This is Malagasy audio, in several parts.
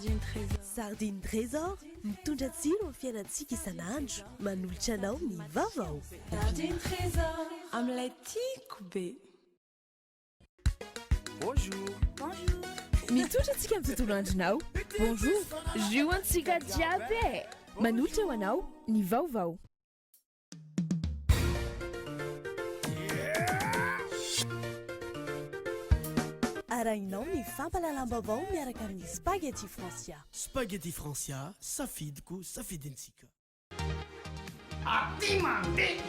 Sardine Trésor. Sardine Trésor, mitondra tsiro amin'ny fiainantsika isan'andro, manolotra anao ny vaovao. Sardine Trésor, amin'ilay tiako be. Bonjour. Bonjour. Mitondra antsika amin'ny tontolo andronao. Bonjour. Jour antsika jiaby e. Manolotra ho anao ny vaovao. Arahinao ny fampahalalam-baovao miaraka amin'ny Spaghetti Francia. Spaghetti Francia, safidiko, safidintsika. Aty mandeha!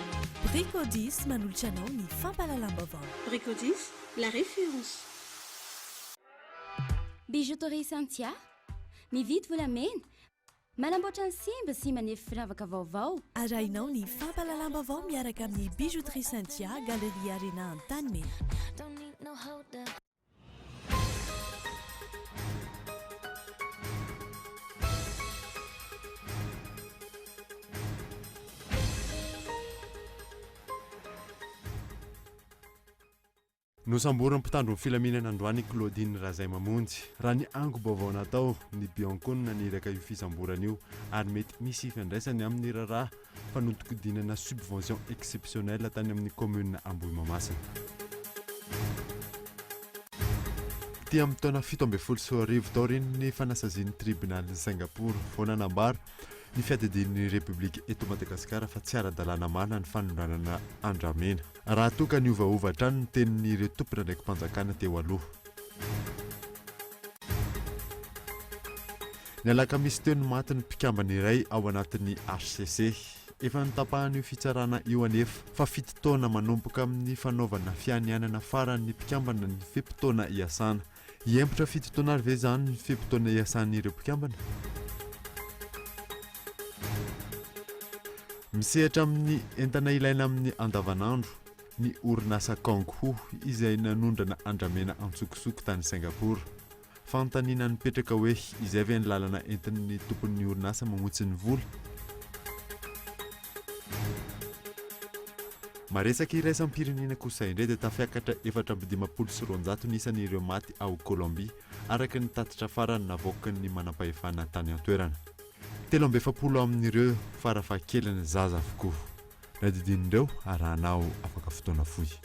Bricodis manolotra anao ny fampahalalam-baovao. Bricodis, la référence. Bijouterie Cynthia, mividy volamena, manamboatra ny simba sy manefy firavaka vaovao. Arahinao ny fampahalalam-baovao miaraka amin'ny Bijouterie Cynthia, Galerie Arena Antanimena. Nosamborin'ny mpitandro ny filaminana androany i Claudine Razaimamonjy. Raha ny angom-baovao natao, ny Bianco no naniraka io fisamborana io ary mety misy ifandraisany amin'ny raharaha fanodikodinana subvention exceptionnelle tany amin'ny kaominina Ambohimamasina. Taty amin'ny taona 2017, taorian'ny fanasazian'ny tribonalin'i Singapour, vao nanambara ny fiadidian'ny Repoblika eto Madagasikara fa tsy ara-dalàna marina ny fanondranana andramena, raha toa ka niovaova hatrany ny tenin'ireo tompon'andraiki-panjakana teo aloha. Ny alakamisy teo no maty ny mpikambana iray ao anatin'ny hcc. Efa notapahan'io fitsarana io anefa fa fito taona manomboka amin'ny fanaovana fianianana farany ny mpikambana ny fe-potoana iasana. Hihemotra fito taona ary ve izany ny fe-potoana iasan'ireo mpikambana? Misehatra amin'ny entana ilaina amin'ny andavanandro ny orinasa Kang Ho izay nanondrana andramena antsokosoko tany Singapour. Fanontaniana nipetraka hoe izay ve ny lalana entin'ny tompon'ny orinasa mamotsy ny vola? Maresaka iraisam-pirenena kosa indray dia tafiakatra 254 ny isan'ireo maty ao Colombie, araka ny tatitra farany navoakan'ny manampahefana tany an-toerana. 43 amin'ireo farafahakeliny zaza avokoa. Nadidian'ireo arahanao afaka fotoana fohy.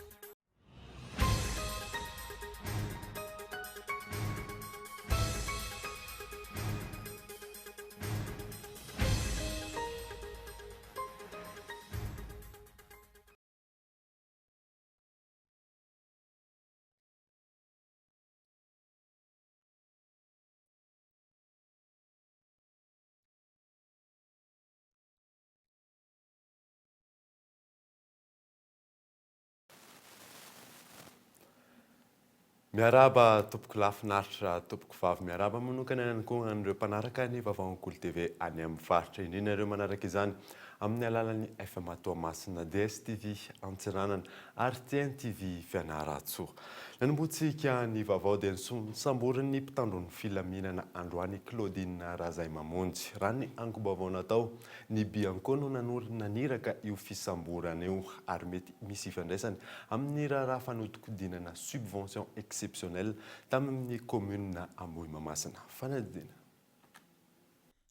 Miarahaba tompoko lahy finaritra tompoko vavy miarahaba manokana ihany koa an'ireo mpanaraka ny vaovaon'ny Kolo TV any amin'ny faritra indrindra ireo manaraka izany amin'ny alalan'ny FM Toamasina, DSTV Antsiranana ary TNTV Fianarantsoa. Nanombohantsika ny vaovao dia nosamborin'ny mpitandro ny filaminana androany Claudine Razaimamonjy. Raha ny angom-baovao natao, ny Bianco no naniraka io fisamborana io ary mety misy ifandraisany amin'ny raharaha fanodikodinana subvention exceptionnelle tamin'ny kaominina Ambohimamasina. Fanadihadiana.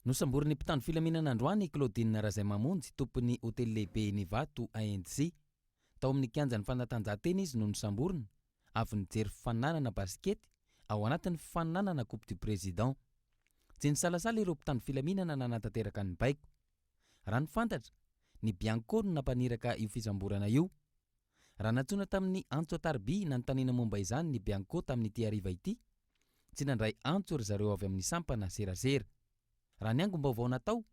Nosamborin'ny mpitandro filaminana androany i Claudine Razaimamonjy, tompon'ny hotely lehibe eny Ivato ANDC. Tao amin'ny kianjan'ny fanatanjahantena izy no nosamborina, avy nijery fifaninanana basikety ao anatin'ny fifaninanana Coupe du Président. Tsy nisalasala ireo mpitandro filaminana nanatanteraka ny baiko. Raha ny fantatra, ny Bianco no nampaniraka io fisamborana io. Raha nantsoina tamin'ny antso an-tariby nanontaniana momba izany ny Bianco tamin'ity hariva ity, tsy nandray antso ry zareo avy amin'ny sampana serasera. Raha ny angom-baovao natao,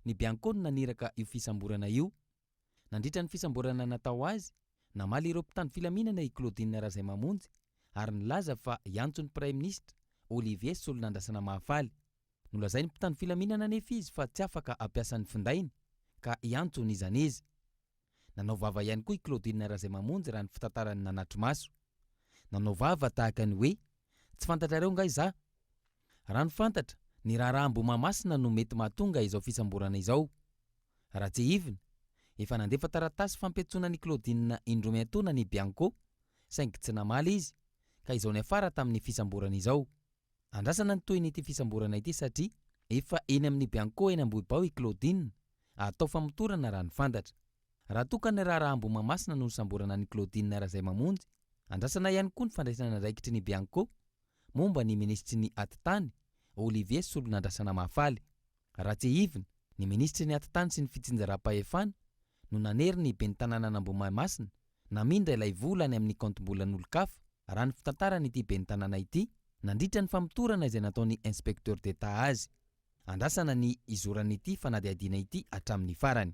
ny Bianco no naniraka io fisamborana io. Nandritra ny fisamborana natao azy, namaly ireo mpitandro filaminana i Claudine Razaimamonjy ary nilaza fa hiantso ny Praiminisitra, Olivier Solonandrasana Mahafaly. Nolazain'ny mpitandro filaminana anefa izy fa tsy afaka hampiasa ny findainy ka hiantso n'iza n'iza. Nanao vava ihany koa i Claudine Razaimamonjy raha ny fitantaran'ny nanatri-maso. Nanao vava tahaka ny hoe, tsy fantatrareo nga izaho? Raha ny fantatra, ny raharaha Ambohimahamasina no mety mahatonga izao fisamborana izao. Raha tsiahivina, efa nandefa taratasy fampiantsoana an'i Claudine indroa miantoana ny Bianco, saingy tsy namaly izy, ka izao niafara tamin'ny fisamborana izao. Andrasana ny tohin'ity fisamborana ity satria efa eny amin'ny Bianco eny Ambohibao i Claudine, atao famotorana raha ny fantatra. Raha toa ka ny raharaha Ambohimahamasina no nisamborana an'i Claudine Razaimamonjy, andrasana ihany koa ny fandraisana andraikitry ny Bianco momba ny minisitry ny Atitany, Olivier Solonandrasana Mahafaly. Raha tsiahivina, ny minisitry ny Atitany sy ny fitsinjaram-pahefana no nanery ny ben'ny tanànan'Ambohimahamasina namindra ilay vola any amin'ny kaontim-bolan'olon-kafa, raha ny fitantaran'ity ben'ny tanàna ity, nandritra ny famotorana izay nataon'ny Inspecteur d'Etat azy. Andrasana ny hizoran'ity fanadihadiana ity hatramin'ny farany.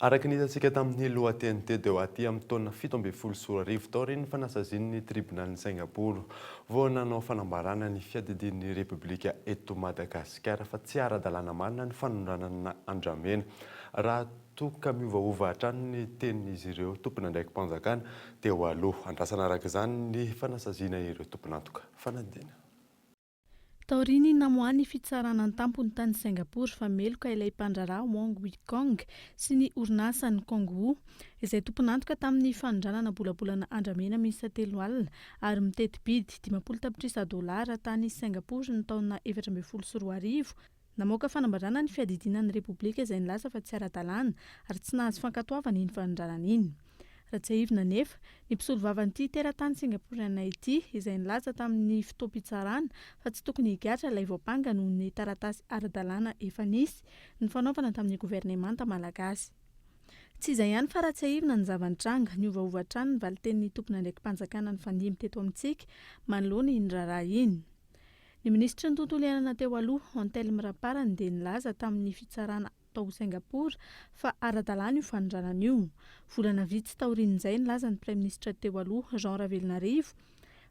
Araka ny hitantsika tamin'ny lohateny teo dia ho aty amin'ny taona 2017 taorian'ny fanasazian'ny tribonalin'i Singapour vao nanao fanambarana ny fiadidian'ny Repoblika eto Madagasikara fa tsy ara-dalàna marina ny fanondranana andramena raha toa ka miovaova hatrany ny tenin'izy ireo tompon'andraiki-panjakana teo aloha. Andrasana araka izany ny fanasaziana ireo tompon'antoka. Fanadihadiana. Taorian'ny namoahan'ny fitsarana an-tampony tany Singapour fa meloka ilay mpandraharaha Wong Wee Kong sy ny orinasany Kong Woo, izay tompon'antoka tamin'ny fanondranana bolabolana andramena miisa 30 ary miteti-bidy 50 tapitrisa dolara tany Singapour ny taona 2014, namoaka fanambarana ny fiadidiana ny Repoblika izay nilaza fa tsy ara-dalàna ary tsy nahazo fankatoavana iny fanondranana iny. Raha tsiahivina anefa, ny mpisolovavan'ity teratany Singaporeana ity, izay nilaza tamin'ny fotoam-pitsarana fa tsy tokony higadra ilay voampanga noho ny taratasy ara-dalàna efa nisy nifanaovana tamin'ny governemanta malagasy. Tsy izay ihany fa raha tsiahivina ny zava-nitranga, niovaova hatrany ny valin-tenin'ny tompon'andraiki-panjakana nifandimby teto amintsika manoloana iny raharaha iny. Ny minisitry ny tontolo iainana teo aloha, Anthelme Ramparany dia nilaza tamin'ny fitsarana tao Singapour fa ara-dalàna io fanondranana io. Volana vitsy taorian'izay nilaza ny praiminisitra teo aloha Jean Ravelonarivo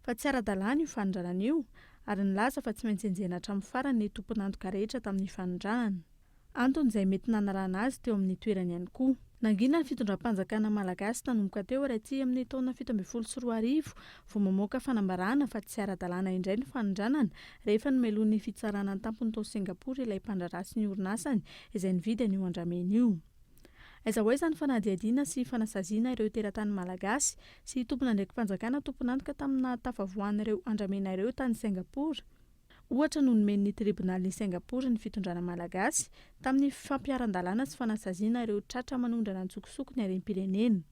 fa tsy ara-dalàna io fanondranana io ary nilaza fa tsy maintsy enjehina hatramin'ny farany ny tompon'antoka rehetra tamin'ny fanondranana. Antony izay mety nanalana azy teo amin'ny toerany ihany koa. Nangina ny fitondram-panjakana malagasy nanomboka teo ary aty amin'ny taona 2017 vao mamoaka fanambarana fa tsy ara-dalàna indray ny fanondranana rehefa nomelohin'ny fitsarana an-tampony tao Singapour ilay mpandraharaha sy ny orinasany izay nividy an'io andramena io. Aiza ho aiza ny fanadihadiana sy fanasaziana ireo teratany malagasy sy tompon'andraiki-panjakana tompon'antoka tamin'ny nahatafavoahan'ireo andramena ireo tany Singapour? Ohatra no nomen'ny tribonalin'i Singapour ny fitondrana malagasy tamin'ny fampiharan-dalàna sy fanasaziana ireo tratra manondrana an-tsokosoko ny harem-pirenena.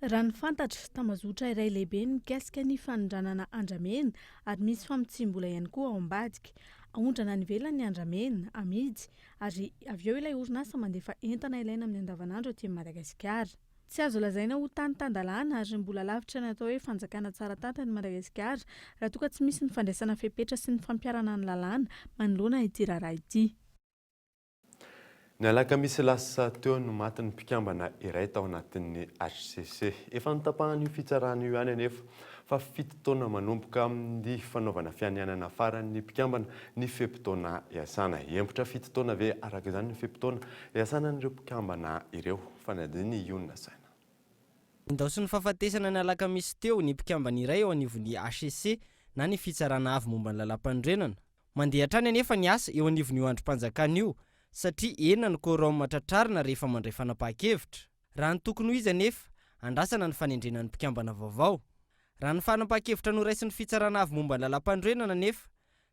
Raha ny fantatra, tambazotra iray lehibe ny mikasika ny fanondranana andramena ary misy famotsiam-bola ihany koa ao ambadika. Aondrana any ivelany ny andramena, amidy, ary avy eo ilay orinasa mandefa entana ilaina amin'ny andavanandro aty Madagasikara. Tsy azo lazaina ho tany tan-dalàna ary mbola lavitra ny atao hoe fanjakana tsara tantana i Madagasikara raha toa ka tsy misy ny fandraisana fepetra sy ny fampiharana ny lalàna manoloana ity raharaha ity. Ny alakamisy lasa teo no maty ny mpikambana iray tao anatin'ny hcc. Efa notapahan'io fitsarana io ihany anefa fa fito taona manomboka amin'ny fanaovana fianianana farany ny mpikambana ny fe-potoana iasana. Hihemotra fito taona ve araka izany ny fe-potoana iasanan'ireo mpikambana ireo? Fanadino io no nasaina. Nindaosin'ny fahafatesana ny alakamisy teo ny mpikambana iray eo anivon'ny hcc na ny Fitsarana Avo momba ny Lalàmpanorenana. Mandeha hatrany anefa ny asa eo anivon'io andrim-panjakana io satria enina ny quorum tratrarina rehefa mandray fanapahan-kevitra. Raha ny tokony ho izy anefa, andrasana ny fanendrena ny mpikambana vaovao. Raha ny fanapahan-kevitra noraisin'ny Fitsarana Avo momba ny Lalàmpanorenana anefa,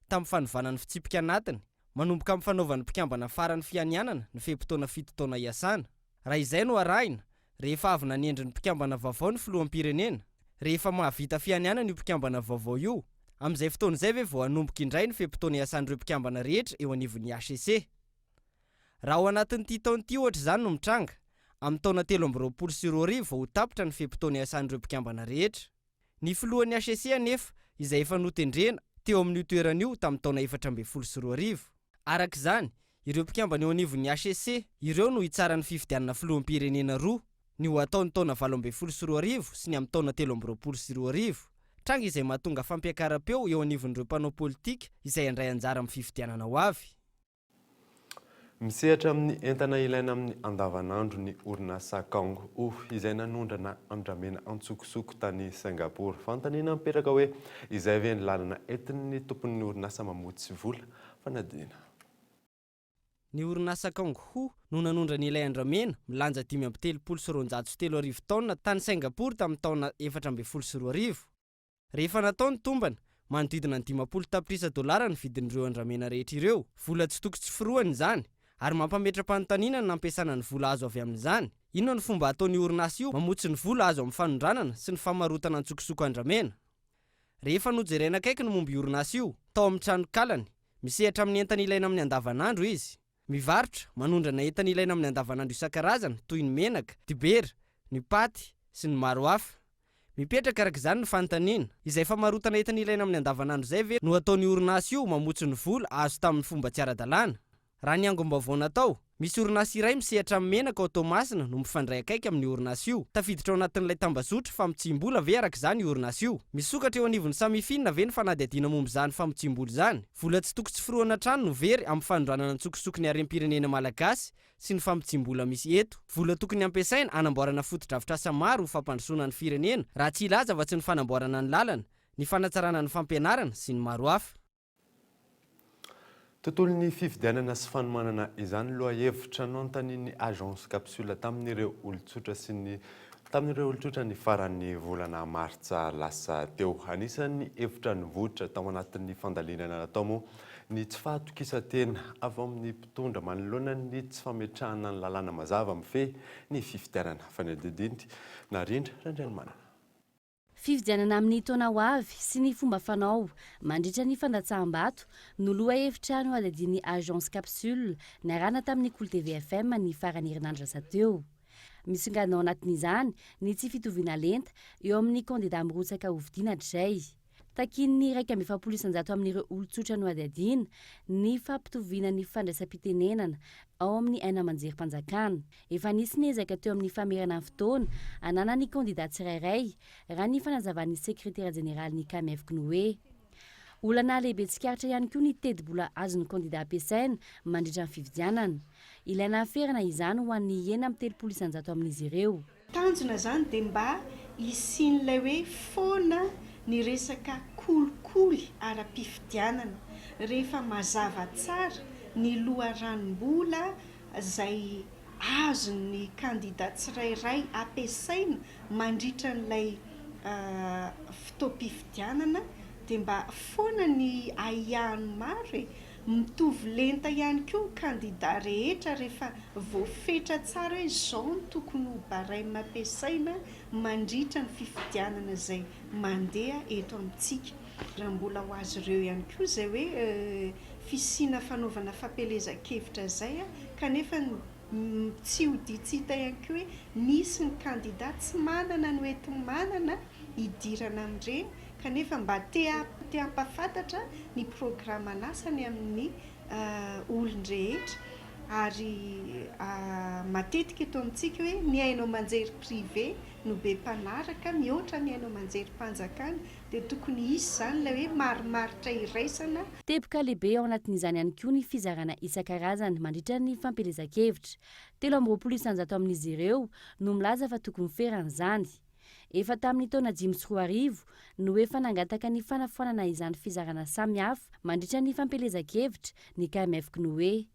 tamin'ny fanovana ny fitsipika anatiny, manomboka amin'ny fanaovan'ny mpikambana farany fianianana ny fe-potoana fito taona iasana. Raha izay no arahina, rehefa avy nanendry ny mpikambana vaovao ny filoham-pirenena, rehefa mahavita fianianana io mpikambana vaovao io, amin'izay fotoana izay ve vao hanomboka indray ny fe-potoana iasan'ireo mpikambana rehetra eo anivon'ny hcc? Raha ao anatin'ity taona ity ohatra izany no mitranga, amin'ny taona 2023 vao ho tapitra ny fe-potoana iasan'ireo mpikambana rehetra. Ny filohan'ny hcc anefa, izay efa notendrena teo amin'io toerana io tamin'ny taona 2014. Araka izany, ireo mpikambana eo anivon'ny hcc ireo no hitsara ny fifidianana filoham-pirenena roa, ny ho atao ny taona 2018 sy ny amin'ny taona 2023. Tranga izay mahatonga fampiakaram-peo eo anivon'ireo mpanao politika izay handray anjara amin'ny fifidianana ho avy. Misehatra amin'ny entana ilaina amin'ny andavanandro ny orinasa Kang Ho, izay nanondrana andramena antsokosoko tany Singapour. Fanontaniana mipetraka hoe, izay ve ny lalana entin'ny tompon'ny orinasa mamotsy vola? Fanadihana. Ny orinasa Kang Ho no nanondrana ilay andramena milanja 3235 taonina tany Singapour tamin'ny taona 2014. Rehefa natao ny tombana, Manodidina ny 50 tapitrisa dolara ny vidin'ireo andramena rehetra ireo. Vola tsy toko tsy forohana izany, ary mampametra-panontaniana ny nampiasana ny vola azo avy amin'izany. Inona no fomba ataon'io orinasa io mamotsy ny vola azo amin'ny fanondranana sy ny famarotana antsokosoko andramena? Rehefa nojerena akaiky ny momba io orinasa io, tao amin'ny tranonkalany, misehatra amin'ny entana ilaina amin'ny andavanandro izy. Mivarotra, manondrana entana ilaina amin'ny andavanandro isan-karazany toy ny menaka, dibera, ny paty, sy ny maro hafa. Mipetraka araka izany ny fanontaniana, izay famarotana entana ilaina amin'ny andavanandro izay ve no ataon'io orinasa io mamotsy ny vola azo tamin'ny fomba tsy ara-dalàna? Raha ny angom-baovao natao, misy orinasa iray misehatra amin'ny menaka ao Toamasina no mifandray akaiky amin'io orinasa io. Tafiditra ao anatin'ilay tambazotra famotsiam-bola ve araka izany io orinasa io? Misokatra eo anivon'ny Samifin ve ny fanadihadiana momba izany famotsiam-bola izany? Vola tsy toko tsy forohana hatrany no very amin'ny fanondranana antsokosoko ny harem-pirenena malagasy sy ny famotsiam-bola misy eto. Vola tokony hampiasaina hanamboarana fotodrafitrasa maro ho fampandrosoana ny firenena, raha tsy hilaza afa-tsy ny fanamboarana ny lalana, ny fanatsarana ny fampianarana sy ny maro hafa. Tontolon'ny fifidianana sy fanomanana izany lohahevitra nanontanian'ny Agence Capsule tamin'ireo olon-tsotra sy ny tamin'ireo olon-tsotra ny faran'ny volana martsa lasa teo. Anisan'ny hevitra nivoitra tao anatin'ny fandalinana natao moa ny tsy fahatokisan-tena avy amin'ny mpitondra manoloana ny tsy fametrahana ny lalàna mazava mifehy ny fifidianana. Fanadihadiana Narindra Randrianomanana. Fifidianana amin'ny taona ho avy sy ny fomba fanao mandritra ny fandatsaham-bato no lohahevitra nohadihadian'ny Agence Capsule niarahana tamin'ny Kolo TV FM ny faran'ny herinandro lasa teo. Misongadina ao anatin'izany ny tsy fitoviana lenta eo amin'ny kandida mirotsaka hofidiana hatrizay. Takian'ny 41% amin'ireo olon-tsotra nohadihadiana ny fampitoviana ny fandraisam-pitenenana ao amin'ny haino aman-jerim-panjakana. Efa nisy ny ezaka teo amin'ny famerana ny fotoana ananan'ny kandida tsirairay, raha ny fanazavan'ny sekretera jeneralin'ny Camef Cnoe. Olana lehibe tsikaritra ihany koa ny tetibola azon'ny kandida ampiasaina mandritra ny fifidianana. Ilaina haferana izany ho an'ny 36% amin'izy ireo. Tanjona izany dia mba hisian'ilay hoe foana ny resaka kolikoly ara-pifidianana, rehefa mazava tsara ny loharanom-bola izay azon'ny kandida tsirairay ampiasaina mandritra an'ilay fotoam-pifidianana dia mba foana ny ahiahin'ny maro e! Mitovy lenta ihany koa ny kandida rehetra rehefa voafetra tsara hoe izao no tokony ho barème ampiasaina mandritra ny fifidianana izay mandeha eto amintsika. Raha mbola ho azy ireo ihany koa izay hoe fisiana fanaovana fampielezan-kevitra izay kanefa tsy ho dia tsy hita ihany koa hoe misy ny kandida tsy manana ny hoenti-manana hidirana amin'ireny kanefa mba te te hampahafantatra ny programan'asany amin'ny olon-drehetra ary matetika eto amintsika hoe ny haino aman-jery privé no be mpanaraka mihoatra ny haino aman-jerim-panjakana dia tokony hisy izany ilay hoe marimaritra iraisana. Teboka lehibe ao anatin'izany ihany koa ny fizarana isan-karazany mandritra ny fampielezan-kevitra. 23% amin'izy ireo no milaza fa tokony ferana izany. Efa tamin'ny taona 2005 no efa nangataka ny fanafoanana izany fizarana samihafa mandritra ny fampielezan-kevitra ny KMF Cnoe.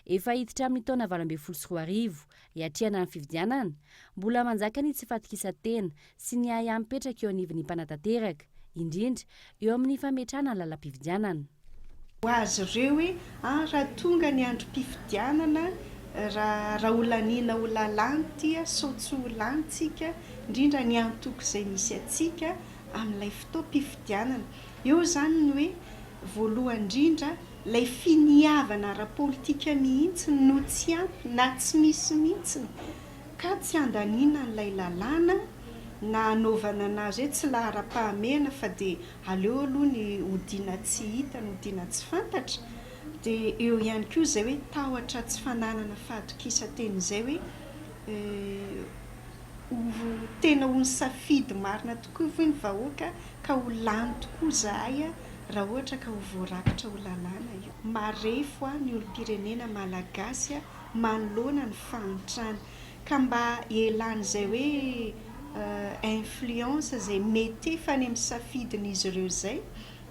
Efa hiditra amin'ny taona 2018, hiatrehana ny fifidianana, mbola manjaka ny tsy fahatokisan-tena sy ny ahiahy mipetraka eo anivon'ny mpanatanteraka, indrindra eo amin'ny fametrahana ny lalam-pifidianana. Ho azy ireo hoe an raha tonga ny androm-pifidianana raha raha ho laniana ho lalàna ity an sao tsy ho lany tsika indrindra ny antoko izay misy antsika amin'ilay fotoam-pifidianana. Eo izany ny hoe voalohany indrindra ilay finiavana ara-politika mihitsy no tsy ampy na tsy misy mihitsy ka tsy handaniana an'ilay lalàna na hanaovana an'azy hoe tsy laharam-pahamehana fa dia Aleo aloha ny hodiana tsy hita ny hodiana tsy fantatra, dia eo ihany koa izay hoe tahotra tsy fananana fahatokisan-tena izay hoe ho tena ho nisafidy marina tokoa ve ny vahoaka ka ho lany tokoa izahay raha ohatra ka ho voarakitra ho lalàna io. Marefo ny olom-pirenena malagasy manoloana ny fahantrana. Ka mba hialan'izay hoe influence izay mety efa any amin'ny safidin'izy ireo izay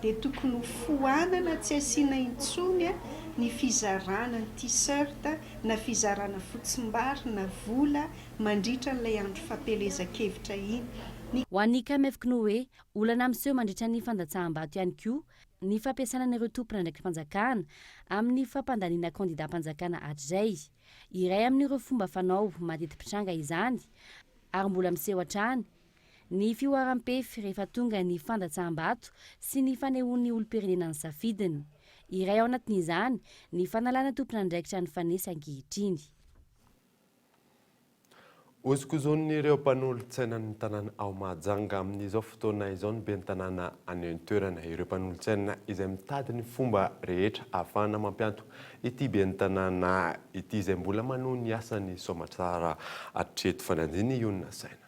dia tokony ho foanana tsy asiana intsony ny fizarana ny t-shirt na fizarana fotsimbary na vola mandritra an'ilay andro fampielezan-kevitra iny. Ny. Ho an'ny Kamef Cnoe, olana miseho mandritra ny fandatsaham-bato ihany koa ny fampiasana an'ireo tompon'andraiki-panjakana amin'ny fampandaniana kandidam-panjakana hatrizay. Iray amin'ireo fomba fanao mateti-pitranga izany ary mbola miseho hatrany ny fihoaram-pefy rehefa tonga ny fandatsaham-bato sy ny fanehoan'ny olom-pirenena ny safidiny. Iray ao anatin'izany ny fanalana tompon'andraikitra nifanesy ankehitriny. Hozonkozonin'ireo mpanolotsainan'ny tanàna ao Mahajanga amin'izao fotoana izao ny ben'ny tanàna any an-toerana. Ireo mpanolotsaina izay mitady ny fomba rehetra ahafahana mampianto ity ben'ny tanàna ity izay mbola manohy ny asany soamatsara hatreto. Fanadihana ionona saina.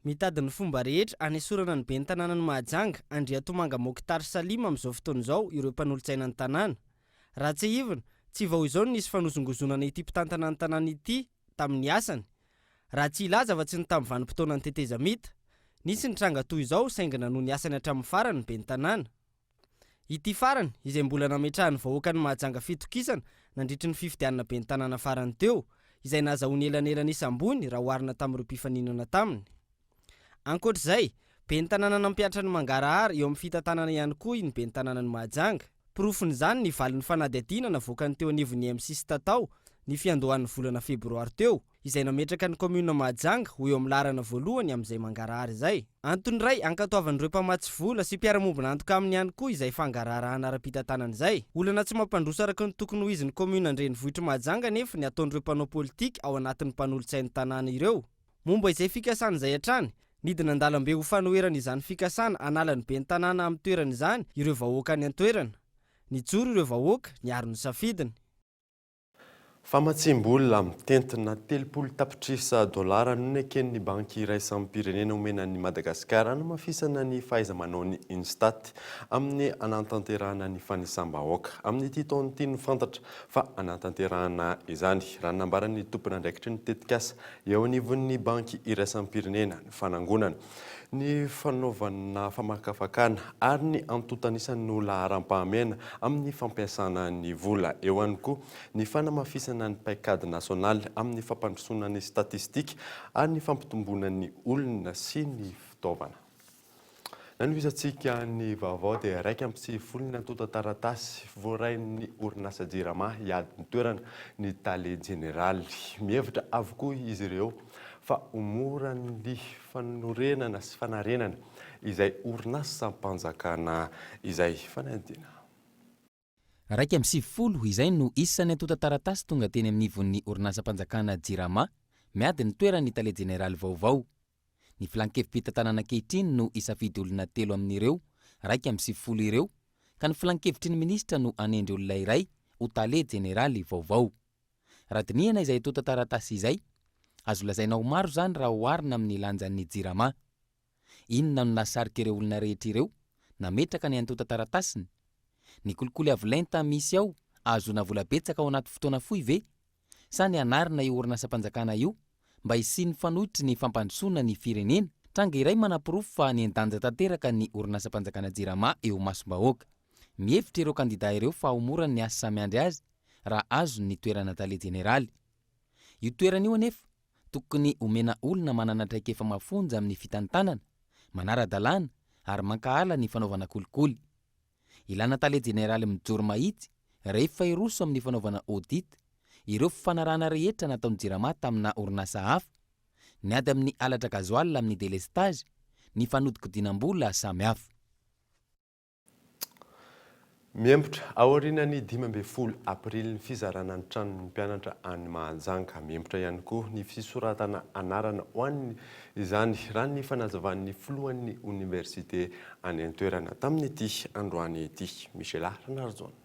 Mitady ny fomba rehetra hanesorana ny ben'ny tanànan'i Mahajanga, Andriatomanga Mokhtar Salim amin'izao fotoana izao ireo mpanolotsainan'ny tanàna. Raha tsiahivina, tsy vao izao no nisy fanozongozonana ity mpitantana ny tanàna ity tamin'ny asany, raha tsy hilaza afa-tsy ny tamin'ny vanim-potoanan'ny tetezamita. Nisy ny tranga toy izao saingy nanohy ny asany hatramin'ny farany ny ben'ny tanàna. Ity farany izay mbola nametrahan'ny vahoakan'i Mahajanga fitokisana nandritry ny fifidianana ben'ny tanàna farany teo, izay nahazahoany elanelana isa ambony raha oharina tamin'ireo mpifaninana taminy. Ankoatra izay, ben'ny tanàna nampihatra ny mangarahara eo amin'ny fitantanana ihany koa ny ben'ny tanànan'i Mahajanga. Porofon'izany ny valin'ny fanadihadiana navoakan'ny teo anivon'ny MCC Tatao ny fiandohan'ny volana febroary teo, izay nametraka ny kaominina Mahajanga ho eo amin'ny laharana voalohany amin'izay mangarahara izay. Antony iray ankatoavan'ireo mpamatsy vola sy mpiara-mombon'antoka aminy ihany koa izay fangaraharahana ara-pitantanana izay. Olana tsy mampandroso araka ny tokony ho izy ny kaominina an-drenivohitr'i Mahajanga anefa ny ataon'ireo mpanao politika ao anatin'ny mpanolotsain'ny tanàna ireo. Momba izay fikasana izay hatrany, nidina an-dalambe ho fanoherana izany fikasana hanala ny ben'ny tanàna amin'ny toerany izany ireo vahoaka any an-toerana. Nijoro ireo vahoaka niaro ny safidiny. Famatsiam-bola mitentina 30 tapitrisa dolara no neken'ny Banky iraisam-pirenena omena an'i Madagasikara hanamafisana ny fahaiza-manaon'ny Instat amin'ny hanatanterahana ny fanisam-bahoaka. Amin'ity taona ity no fantatra fa hanatanterahana izany, raha ny nambaran'ny tompon'andraikitry ny tetikasa Eo anivon'ny Banky iraisam-pirenena, ny fanangonana, ny fanaovana famakafakana ary ny antontan'isa no laharam-pahamehana amin'ny fampiasana ny vola. Eo ihany koa ny fanamafisana ny paikady nasionaly amin'ny fampandrosoana ny statistika ary ny fampitomboana ny olona sy ny fitaovana. Nanohizantsika ny vaovao dia 91 ny antontan-taratasy voarain'ny orinasa Jirama hiady ny toerana ny tale jeneraly. Mihevitra avokoa izy ireo fa ho mora ny fanorenana sy fanarenana izay orinasam-panjakana izay. Fanadihadiana. 91 izay no isan'ny antontan-taratasy tonga teny amin'ivon'ny orinasam-panjakana Jirama miady ny toeran'ny tale jeneraly vaovao. Ny filan-kevi-pitantanana ankehitriny no hisafidy olona telo amin'ireo 91 ireo, ka ny filan-kevitry ny minisitra no hanendry olona iray ho tale jeneraly vaovao. Raha dinihana izay antontan-taratasy izay, azo lazaina ho maro izany raha oharina amin'ny lanjan'ny Jirama. Inona no nahasarika ireo olona rehetra ireo nametraka ny antontan-taratasiny? Ny kolikoly avo lenta misy ao ahazoana vola betsaka ao anaty fotoana fohy ve? Sa ny hanarina io orinasam-panjakana io mba hisian'ny fanoitry ny fampandrosoana ny firenena? Tranga iray manaporofo fa nihen-danja tanteraka ny orinasam-panjakana Jirama eo imasom-bahoaka. Mihevitra ireo kandida ireo fa ho mora ny asa miandry azy raha azony ny toerana tale jeneraly. Io toerana io anefa tokony omena olona manana traikefa mafonja amin'ny fitantanana, manara-dalàna ary mankahala ny fanaovana kolikoly. Ilana tale jeneraly mijoro mahitsy rehefa hiroso amin'ny fanaovana audit ireo fifanarahana rehetra nataon'ny Jirama tamina orinasa hafa, ny ady amin'ny halatra gazoala amin'ny delestazy, ny fanodikodinam-bola samihafa. Mihemotra aorianan'ny 15 aprily ny fizarana ny tranon'ny mpianatra any Mahajanga. Mihemotra ihany koa ny fisoratana anarana ho an'izany raha ny fanazavan'ny filohan'ny oniversite any an-toerana tamin'ity androany ity. Michela Ranarijaona.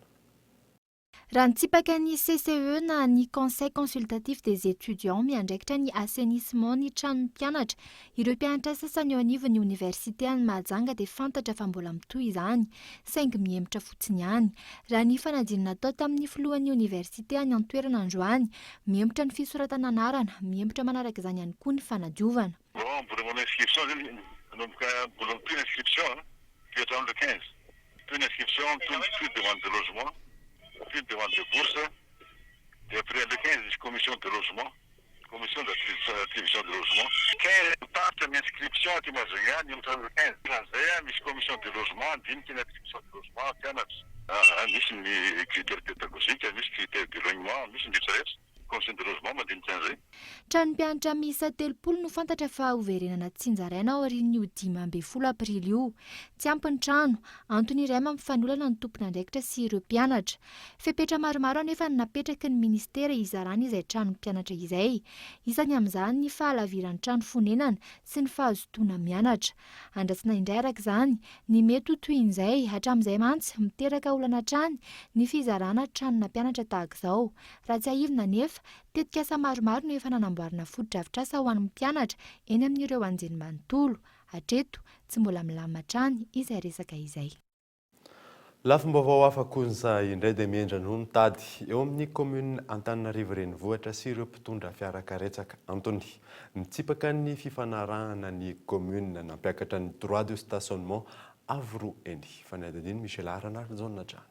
Raha nitsipaka ny CCE na ny Conseil Consultatif des Etudiants miandraikitra ny assainissement ny tranon'ny mpianatra, ireo mpianatra sasany eo anivon'ny oniversite any Mahajanga dia fantatra fa mbola mitohy izany, saingy mihemotra fotsiny ihany. Raha ny fanadinana natao tamin'ny filohan'ny oniversite any an-toerana androany, mihemotra ny fisoratana anarana, mihemotra manaraka izany ihany koa ny fanadiovana. Bon, mbola manao inscription zany, manomboka mbola mitohy ny inscription an, mitohy hatramin'ny le 15. Mitohy ny inscription, mitohy mitohy demande de logement, mitohy ny demande de bourse, dia après le 15 misy commission de logement. Commission d'attribution de logement. 15 mitarika ny inscription aty Majunga ny hatramin'ny 15. Ankoatran'izay, misy commission de logement handinika ny attribution de logement mpianatra. Misy ny critère pédagogique, misy critère d'éloignement, misy ny rehetra rehetra. Commission de logement mandinika an'izay. Trano mpianatra miisa 30 no fantatra fa hoverenana tsinjaraina aorian'io 15 aprily io. Tsy ampy ny trano, antony iray mampifanolana ny tompon'andraikitra sy ireo mpianatra. Fepetra maromaro anefa no napetraky ny minisitera hizarana izay trano mpianatra izay. Isany amin'izany ny fahalaviran'ny trano fonenana sy ny fahazotoana mianatra. Andrasana indray araka izany ny mety ho tohin'izay. Hatramin'izay mantsy, miteraka olana hatrany ny fizarana tranona mpianatra tahaka izao. Raha tsiahivina anefa, tetikasa maromaro no efa nanamboarana fotodrafitrasa ho an'ny mpianatra eny amin'ireo anjerimanontolo. Hatreto, tsy mbola milamina hatrany izay resaka izay. Lafim-baovao hafa kosa indray dia mihenjana ny tady eo amin'ny kaominina Antananarivo Renivohitra sy ireo mpitondra fiara karetsaka. Antony, mitsipaka ny fifanarahana ny kaominina nampiakatra ny droit de stationnement avo roa heny. Fanadihadian'i Michela Ranarijaona hatrany.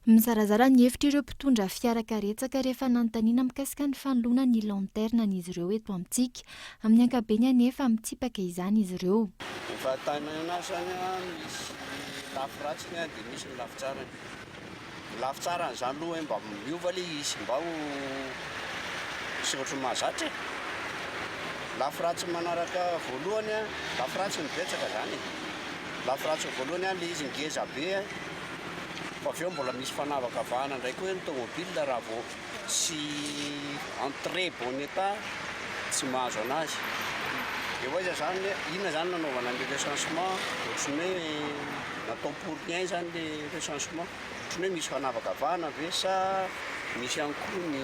Mizarazara ny hevitr'ireo mpitondra fiara karetsaka rehefa nanontaniana mikasika ny fanoloana ny lanterne-n'izy ireo eto amintsika. Amin'ny ankapobeny anefa, mitsipaka izany izy ireo. Ny fahatany azy zany misy lafy ratsiny dia misy ny lafy tsarany. Ny lafy tsarany zany aloha hoe mba miova ilay izy mba ho tsy ohatry ny mahazatra e. Lafy ratsiny manaraka voalohany, lafy ratsiny betsaka zany e. Lafy ratsiny voalohany ilay izy ngeza be. Fa avy eo mbola misy fanavakavahana indray koa hoe ny tomobile raha vao tsy en très bon état tsy mahazo anazy. Dia ho aiza zany hoe inona zany nanaovana an'ilay recensement? Ohatran'ny hoe natao pour rien zany ilay recensement. Ohatran'ny hoe misy fanavakavahana ve sa misy ihany koa ny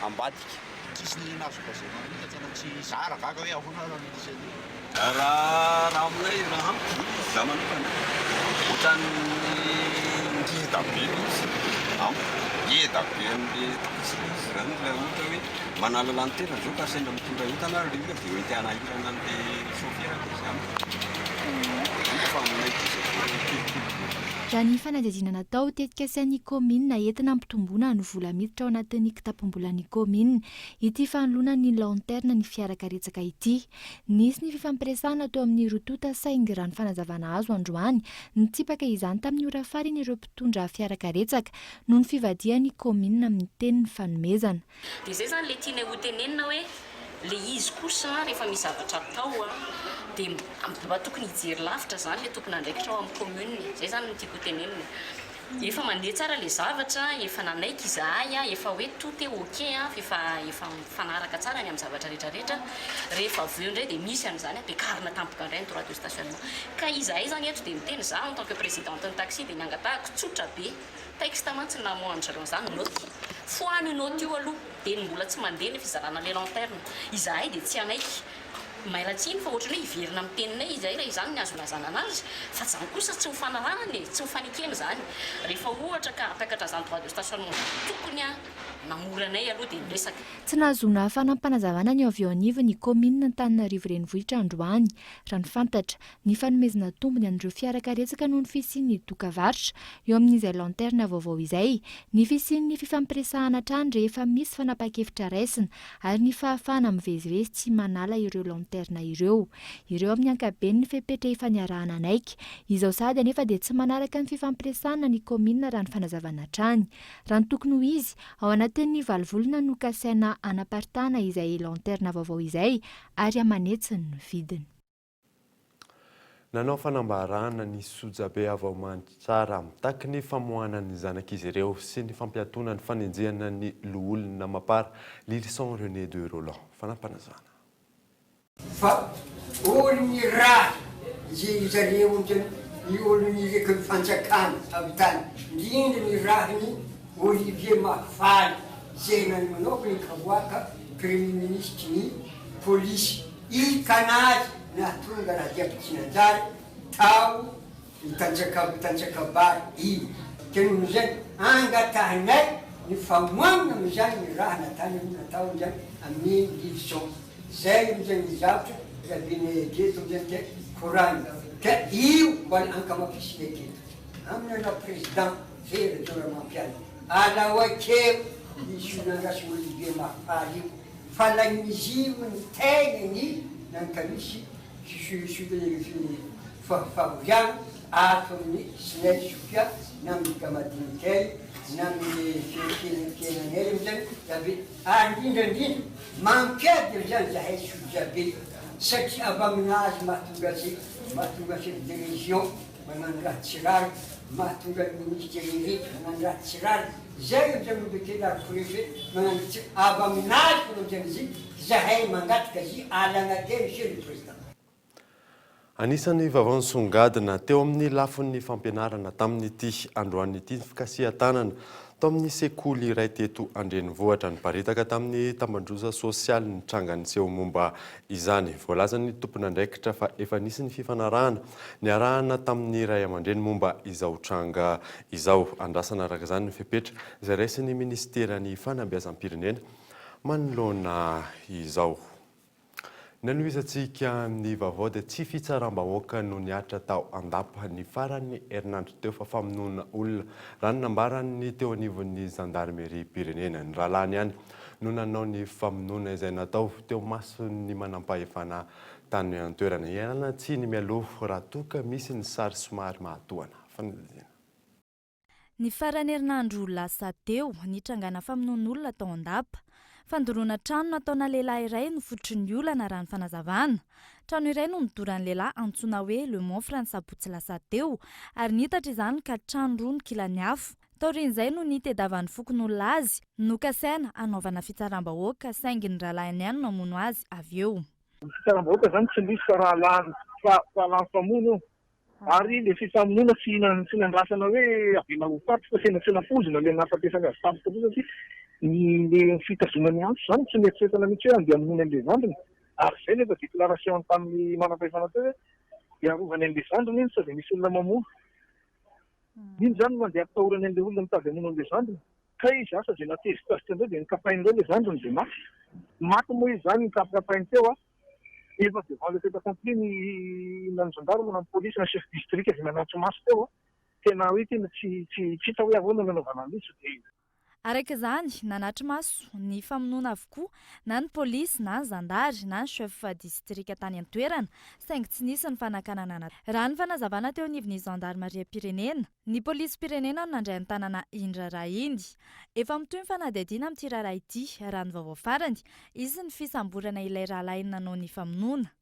ambadika? Tsisy nihina azo lazaina mihitsy tena tsy zara gaga hoe ahoana ary no nisy an'io. Raha raha aminay raha amiko za manokana ohatran'ny ngeda be mihitsy amiko, ngeda be an'le taxi izy zany raha ohatra hoe manala lantera zao ka sendra mitondra entana ary le olona de mety hanahirana an'le chauffeur le izy amiko, indrindra fa aminay aty zay kelikely be. Raha ny fanadihadiana natao, tetikasan'ny kaominina entina hampitomboana ny vola miditra ao anatin'ny kitapom-bolan'ny kaominina ity fanoloana ny lanterne ny fiara karetsaka ity. Nisy ny fifampiresahana teo amin'ny roa tonta saingy raha ny fanazavana azo androany, nitsipaka izany tamin'ny ora farany ireo mpitondra fiara karetsaka noho ny fivadihan'ny kaominina amin'ny teny nifanomezana. Dia izay izany ilay tianay ho tenenina hoe ilay izy kosa rehefa misy zavatra atao dia mba tokony hijery lavitra izany ilay tompon'andraikitra ao amin'ny commune e. Izay izany no tiako ho tenenina. Efa mandeha tsara ilay zavatra, efa nanaiky izahay, efa hoe tout est ok, efa efa mifanaraka tsara ny amin'ny zavatra rehetra rehetra. Rehefa avy eo indray dia misy an'izany ampiakarina tampoka indray ny droit de stationnement. Ka izahay izany eto dia miteny, izaho en tant que présidente ny taxi dia ny angatahako tsotra be, Texte mantsy no namoahan-dry zareo an'izany, note. Foano io note io aloha, dia ny mbola tsy mandeha ny fizarana ilay lanterne. Izahay dia tsy hanaiky. Miala tsiny fa ohatran'ny hoe hiverina amin'ny teninay izahay raha izany ny azo ilazana anazy, fa izany kosa tsy ho fanarahana e, tsy ho fanekena izany. Rehefa ohatra ka hampiakatra an'izany droit de stationnement izany, tokony namory anay aloha dia niresaka. Tsy nahazoana fanampinazavana ny avy eo anivon'ny kaominina Antananarivo Renivohitra androany, raha ny fantatra. Ny fanomezana tombony an'ireo fiara karetsaka noho ny fisian'ny doka varotra eo amin'izay lanterne vaovao izay, ny fisian'ny fifampiresahana hatrany rehefa misy fanapahan-kevitra raisina ary ny fahafahana mivezivezy tsy manala ireo lanterne ireo. Ireo amin'ny ankapobeny ny fepetra efa niaraha-nanaiky. Izao sahady anefa dia tsy manaraka ny fifampiresahana ny kaominina raha ny fanazavana hatrany. Raha ny tokony ho izy, ao anatin'ny valo volana no kasaina hanaparitahana izay lanterne vaovao izay ary aman'hetsiny ny vidiny. Nanao fanambarana ny sojabe avy ao Mandritsara mitaky ny famoahana ny zanak'izy ireo sy ny fampiatoana ny fanenjehana ny loholona Mapar, Lylison René de Rolland. Fanapanazana. Fa olon'ny ra izay zareo otrany ny olon'ny reky ny fanjakana avy tany indrindra ny rahiny Olivier Mahafaly izay nanomanokana i Kaboaka premier ministre ny polisy I Kanaly nahatonga raha jiaby tsy nanjary tao i Tantsakabo Tantsakabary iny. Ke noho izay angatahinay ny famoanina amin'izany ny raha natany natao amin'izany amin'ny Lilison. Zay amin'izay ny zavtra rabenay aketo amin'izay ke koragna. Ka io mbola ankamafisinay aketo. Amin'ny anao Président Hery Rajaonarimampianina. Alao akeo. Izy io nandraso Olivier Mahafaly io fa lain'izy io ny tegnany nankamisy fahoriana ato amin'ny Snel Sofia na amin'ny Gamadinikel na amin'ny fiainanay amizany avy ary indrindra indrindra mampiady amizany zahay sojabe satria avy aminazy mahatonga azy mahatonga chef de région Magnano raha tsy rariny, mahatonga ny ministre Eric magnano raha tsy rariny, zay amizay momba kely ary préfet magnano tsy avy aminazy fona amizay izy zahay mangataka zy alana teo monsieur le président. Anisan'ny vaovao nisongadina teo amin'ny lafiny fampianarana tamin'ity androany ity ny fikasihan-tanana Tao amin'ny sekoly iray teto an-drenivohitra, niparitaka tamin'ny tambandrosa sosialy ny tranga niseho momba izany. Voalazan'ny tompon'andraikitra fa efa nisy ny fifanarahana niarahana tamin'ny ray aman-dreny momba izao tranga izao. Andrasana araka izany ny fepetra izay raisin'ny minisiteran'ny fanabeazam-pirenena manoloana izao. Nanohizantsika ny vaovao dia tsy fitsaram-bahoaka no nihatra tao Andapa ny faran'ny herinandro teo fa famonoana olona, raha ny nambaran'ny teo anivon'ny zandarimeriam-pirenena. Ny rahalahiny ihany no nanao ny famonoana izay natao teo mason'ny manampahefana tany an-toerana. Ialana tsiny mialoha raha toa ka misy ny sary somary mahatohana. Fanadihadiana. Ny faran'ny herinandro lasa teo, nitrangana famonoan'olona tao Andapa. Fandoroana trano nataona lehilahy iray no fototry ny olana raha ny fanazavana. Trano iray no nodoran'ny lehilahy antsoina hoe Le Monfre ny sabotsy lasa teo ary niitatra izany ka trano roa no kilan'ny afo. Taorian'izay no nitediavan'ny fokonolona azy, nokasaina hanaovana fitsaram-bahoaka saingy ny rahalahiny ihany no namono azy avy eo. Ny fitsaram-bahoaka izany tsy misy fa rahalahy fa rahalahy mifamono io. Ary le fifamonoana tsy tsy nandrasana hoe avela ho faty fa tena tsy nampoizina le nahafatesany azy tampoka teo satria ny le fitazomany antso zany tsy nieritreretana mihitsy hoe andeha hamono an'le zandriny ary zay le efa déclaration tamin'ny manam-pahefana teo hoe hiarovany an'le zandriny iny sao dia misy olona mamono. Iny zany no andeha ampitahorany an'le olona mitady hamono an'le zandriny. Kay izy asa zay nahatezitra azy teo indray dia nokapain'ireo le zandriny dia maty. Maty moa izy zany nokapokapainy teo a. Efa devant le fait accompli ny na ny gendarme na ny police na chef district izay nanatri-maso teo a, tena hoe tena tsy tsy tsy hita hoe ahoana no nanaovana an'izy fa dia. Araka izany, nanatri-maso ny famonoana avokoa na ny polisy na ny zandary na ny chef distrika tany an-toerana, saingy tsy nisy ny fanakanana natao. Raha ny fanazavana teo anivon'ny zandarimariam-pirenena, ny polisim-pirenena no nandray an-tanana iny raharaha iny. Efa mitohy ny fanadihadiana amin'ity raharaha ity, raha ny vaovao farany. Hisy ny fisamborana ilay rahalahiny nanao ny famonoana.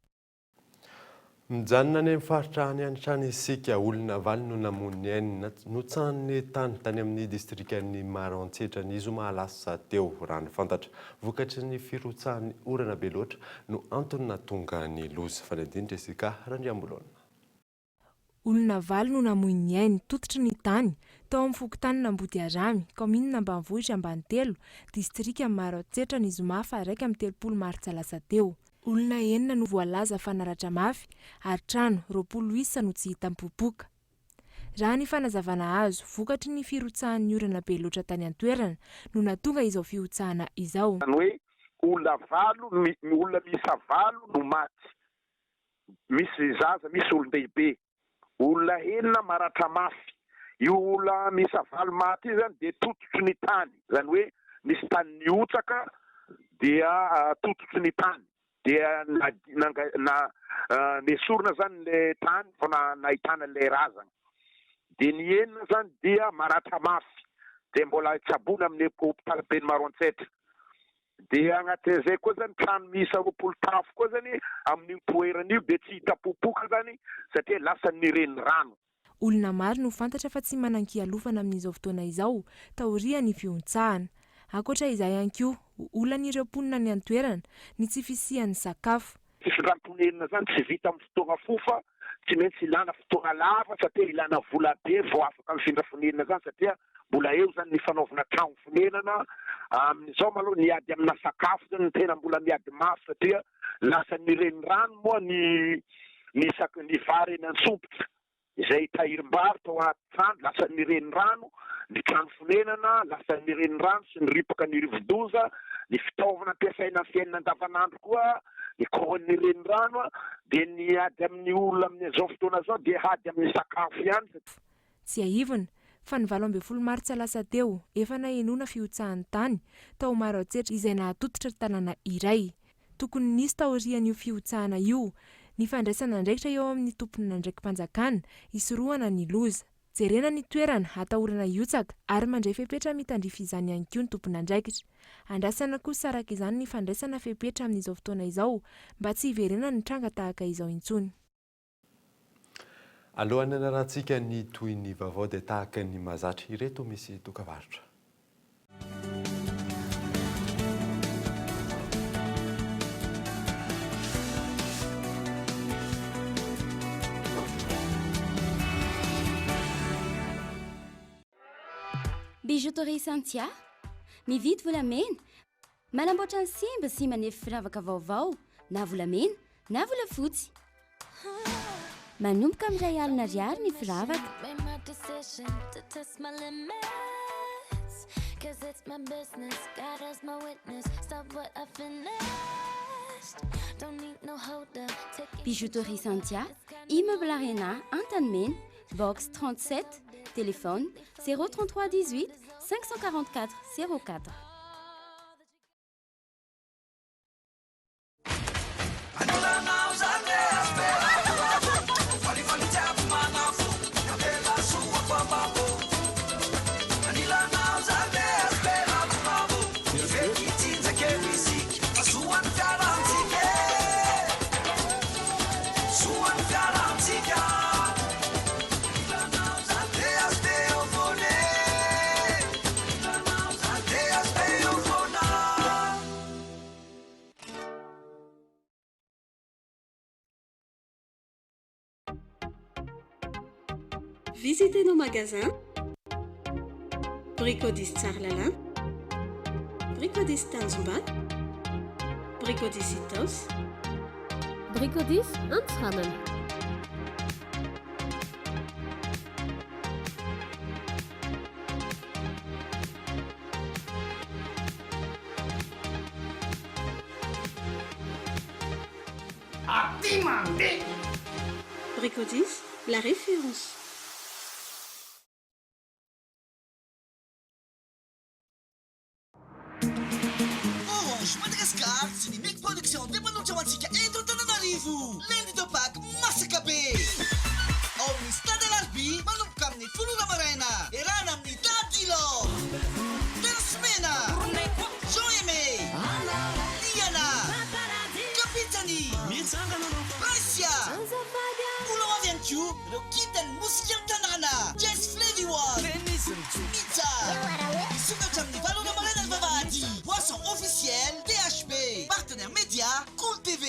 Mijanona any amin'ny faritra any hatrany isika. Olona valo no namono ny ainy notsahan'ny tany tany amin'ny distrikan'i Maroantsetra ny zoma lasa teo, raha ny fantatra. Vokatry ny firotsahan'ny orana be loatra no antony nahatonga ny loza. Fanadihadiana Jessica Randriambololona. Olona valo no namoy ny ainy, tototry ny tany, tao amin'ny fokontanin'Ambodiaramy, kaominina ambanivohitra Ambanitelo, distrikan'i Maroantsetra ny zoma faha 31 martsa lasa teo. Olona enina no voalaza fa naratra mafy ary trano 20 isa no tsy hita mipopoka. Raha ny fanazavana azo, vokatry ny firotsahan'ny orana be loatra tany an-toerana no nahatonga izao fihotsahana izao. Izany hoe olona valo, olona miisa valo no maty. Misy zaza, misy olon-dehibe. Olona enina maratra mafy. Io olona miisa valo maty io izany dia tototry ny tany. Izany hoe nisy tany nihotsaka dia tototry ny tany. Dia nesorina izany ilay tany vao nahitana ilay razana. Dia ny enina izany dia maratra mafy. Dia mbola tsaboina amin'ny hopitaliben'i Maroantsetra. Dia agnatin'izay koa zany trano miisa 20 tafo koa zany amin'io toerana io dia tsy hita popoka zany satria lasan'ny renirano. Olona maro no fantatra fa tsy manan-kialofana amin'izao fotoana izao taorian'ny fihontsahana. Ankoatra izay ihany koa, olan'ireo mponina any an-toerana ny tsy fisian'ny sakafo. Fifindram-ponenana zany tsy vita amin'ny fotoana fohy fa tsy maintsy ilana fotoana lava satria ilana vola be vao afaka mifindra fonenana zany satria mbola eo zany ny fanaovana trano fonenana amin'izao maloha ny ady amina sakafo zany no tena mbola miady mafy satria lasan'ny renirano moa ny ny sak- ny vary eny an-tsompitra Izay tahirim-bary tao anaty trano lasan'ny renirano, ny trano fonenana lasan'ny renirano sy ny ripaka ny rivodoza, ny fitaovana ampiasaina amin'ny fiainana andavanandro koa, ny koron'ny renirano, dia ny ady amin'ny olona amin'izao fotoana izao dia ady amin'ny sakafo ihany. Tsiahivina. Fa ny 18 martsa lasa teo, efa nahenoana fihotsahan'ny tany tao Maroantsetra izay nahatototra tanàna iray. Tokony nisy taorian'io fihotsahana io ny fandraisana andraikitra eo amin'ny tompon'andraiki-panjakana hisorohana ny loza. Jerena ny toerana atahorana hihotsaka ary mandray fepetra mitandrify izany ihany koa ny tompon'andraikitra. Andrasana kosa araka izany ny fandraisana fepetra amin'izao fotoana izao mba tsy hiverenan'ny tranga tahaka izao intsony. Alohan'ny hanarahantsika ny tohin'ny vaovao dia tahaka ny mahazatra ireto misy dokavarotra. Bijouterie Santia, mividy volamena, Manamboatra ny simba sy manefy firavaka vaovao na volamena na volafotsy. Manomboka amin'ny 1000 ariary ny firavaka. Bijouterie Santia, Immeuble Arena, Antanimena, box 37, téléphone 033 18 544 04. Visitez nos magasins Bricodis Tsaralalàna, Bricodis Tanjombato, Bricodis Itaosy, Bricodis Antsiranana. Aty mandeha! Bricodis, la référence. Orange Madagascar sy ny Mic Production dia manolotra ho antsika eto Antananarivo Lundi de Pâques masaka be ao amin'ny Stade Alarobia manomboka amin'ny 10 ora maraina iarahana amin'ny Daddy Love, Tensy Mena, Jean Aimé, Liana, Kapitany, Princia, mbola ho avy ihany koa ireo kintan'ny mozikan'ny tanàna, Jazz Flavy One, Mija. Misokatra amin'ny 8 ora maraina ny vavahady. Boisson officielle THB. Partenaire média Kolo TV.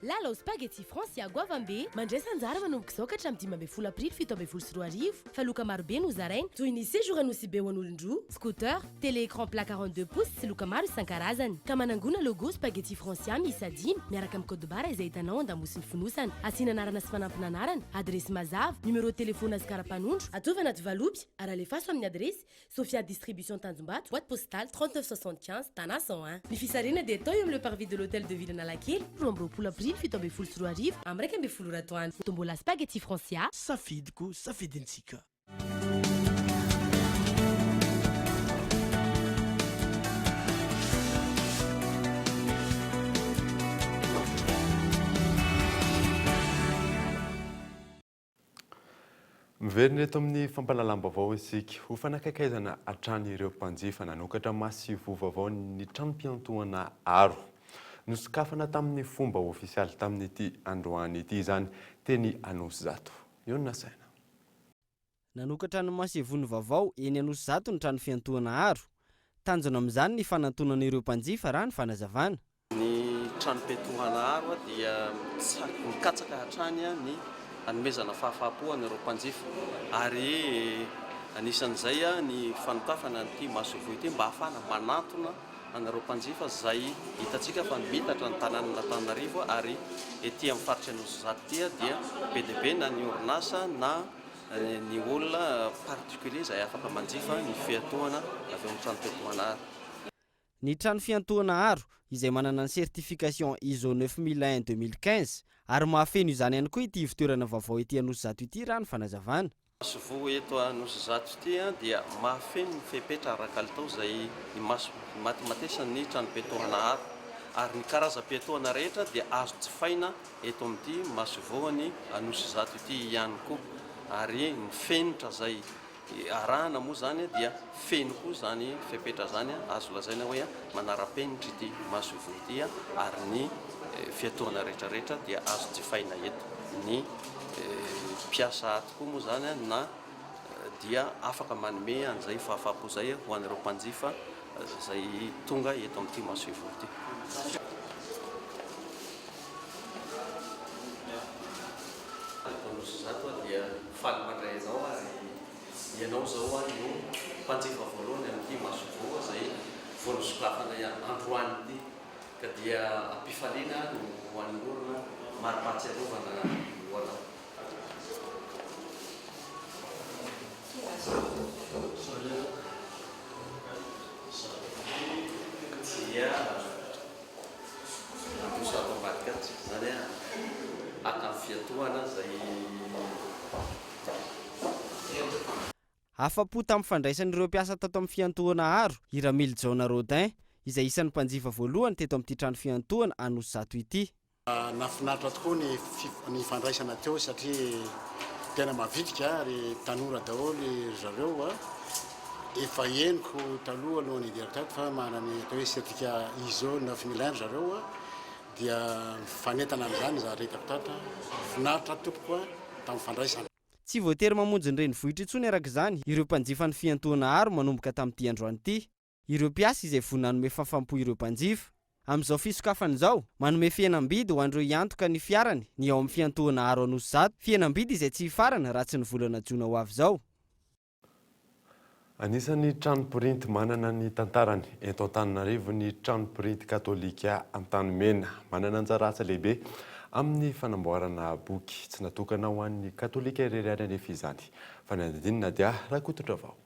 Lalao Spaghetti Francia goavambe, mandraisa anjara manomboka izao ka hatramin'ny 15 aprily 2017 fa loka marobe no zaraina toy ny séjour Anosibe ho an'olon-droa, scooter, télé écran plat 42 pouces sy loka maro isan-karazany. Ka manangona logo Spaghetti Francia miisa dimy miaraka amin'ny code barre izay hitanao an-damosin'ny fonosana. Asiana anarana sy fanampin'anarana, adiresy mazava, numéro de téléphone sy kara-panondro, ataovy anaty valopy ary alefaso amin'ny adiresy Sofia Distribution Tanjombato, boîte postale 39 75, Tana 101. Ny fisarihana dia atao eo amin'ny Le Parvis de l'Hôtel de Ville Analakely, 22 aprily 2017 amin'ny 11 ora atoandro. Tombola Spaghetti Francia. Safidiko, safidintsika. Miverina eto amin'ny fampahalalam-baovao isika. Ho fanakaikaizana hatrany ireo mpanjifa, nanokatra masoivoho vaovao ny tranom-piantohana Aro. Nosokafana tamin'ny fomba ofisialy tamin'ity androany ity izany teny Anosizato. Eo no nasaina. Nanokatra ny masoivohony vaovao eny Anosizato ny trano fiantohana Aro. Tanjona amin'izany ny fanantonana ireo mpanjifa raha ny fanazavana. Ny tranom-piantohana Aro dia mikatsaka hatrany ny hanomezana fahafaham-po an'ireo mpanjifa ary anisan'izay ny fanokafana an'ity masoivoho ity mba hahafahana manantona an'ireo mpanjifa izay hitantsika fa miitatra ny tanànan'Antananarivo ary ety amin'ny faritry Anosizato ity dia be dia be na ny orinasa na ny olona particulier izay afaka manjifa ny fiantohana avy ao amin'ny tranom-piantohana Aro. Ny trano fiantohana aro izay manana ny certification ISO 9001 2015 ary mahafeno izany ihany koa ity ivotoerana vaovao ety Anosizato ity raha ny fanazavana. Masoivoho eto Anosizato ity dia mahafeno ny fepetra ara-kalitao izay imatimatesan'ny tranom-piantohana aro ary ny karazam-piantohana rehetra dia azo jifaina eto amin'ity masoivohon'i Anosizato ity ihany koa ary ny fenitra izay arahana moa izany dia feno koa izany fepetra izany, azo lazaina hoe manara-penitra ity masoivoho ity ary ny fiatohana rehetra rehetra dia azo jifaina eto. Ny mpiasa ato koa moa izany na dia afaka manome an'izay fahafahampo izay ho an'ireo mpanjifa izay tonga eto amin'ity masoivoho ity. Eto Anosizato aho dia faly mandray anao ary ianao izao no mpanjifa voalohany amin'ity masoivoho izay vao nosokafana androany ity ka dia am-pifaliana no hanolorana mari-pahatsiarovana ho anao. Dia Handroso ato ambadika ato izany an, haka ny fiatohana izay. Afa-po tamin'ny fandraisan'ireo mpiasa tato amin'ny fiantohana Aro i Ramilijaona Rodin, izay isan'ny mpanjifa voalohany teto amin'ity trano fiantohana Anosizato ity. Nahafinaritra tokoa ny ny fandraisana teo satria tena mavitrika ary tanora daholo ry zareo. Efa henoko taloha alohan'ny hidirako tato fa manana ny atao hoe certificat ISO 9001 ry zareo dia mifanentana amin'izany izaho rehetra tato. Finaritra tompoko tamin'ny fandraisana. Tsy voatery mamonjy ny renivohitra intsony araka izany ireo mpanjifa ny fiantohana aro manomboka tamin'ity androany ity. Ireo mpiasa izay vonona hanome fahafaham-po ireo mpanjifa. Amin'izao fisokafana izao, manome fihenam-bidy ho an'ireo hiantoka ny fiarany ny ao amin'ny fiantohana Aro Anosizato, fihenam-bidy izay tsy hifarana raha tsy ny volana jona ho avy izao. Anisan'ny trano printy manana ny tantarany eto Antananarivo ny trano printy katolika Antanimena. Manana anjara asa lehibe amin'ny fanamboarana boky. Tsy natokana ho an'ny katolika irery ihany anefa izany. Fanadihadiana Nadia Rakotondravao.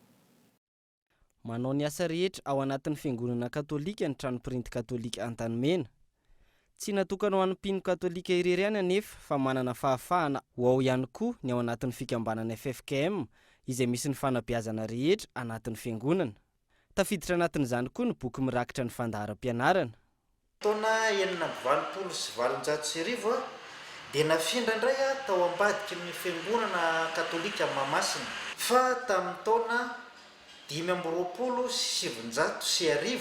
Manao ny asa rehetra ao anatin'ny fiangonana katolika ny trano printy katolika Antanimena. Tsy natokana ho an'ny mpino katolika irery ihany anefa fa manana fahafahana ho ao ihany koa ny ao anatin'ny fikambanana ffkm izay misy ny fanabeazana rehetra anatin'ny fiangonana. Tafiditra anatin'izany koa ny boky mirakitra ny fandaharam-pianarana. Taona 1886 dia nafindra indray tao ambadiky ny fiangonana katolika Mahamasina. Fa tamin'ny taona 1925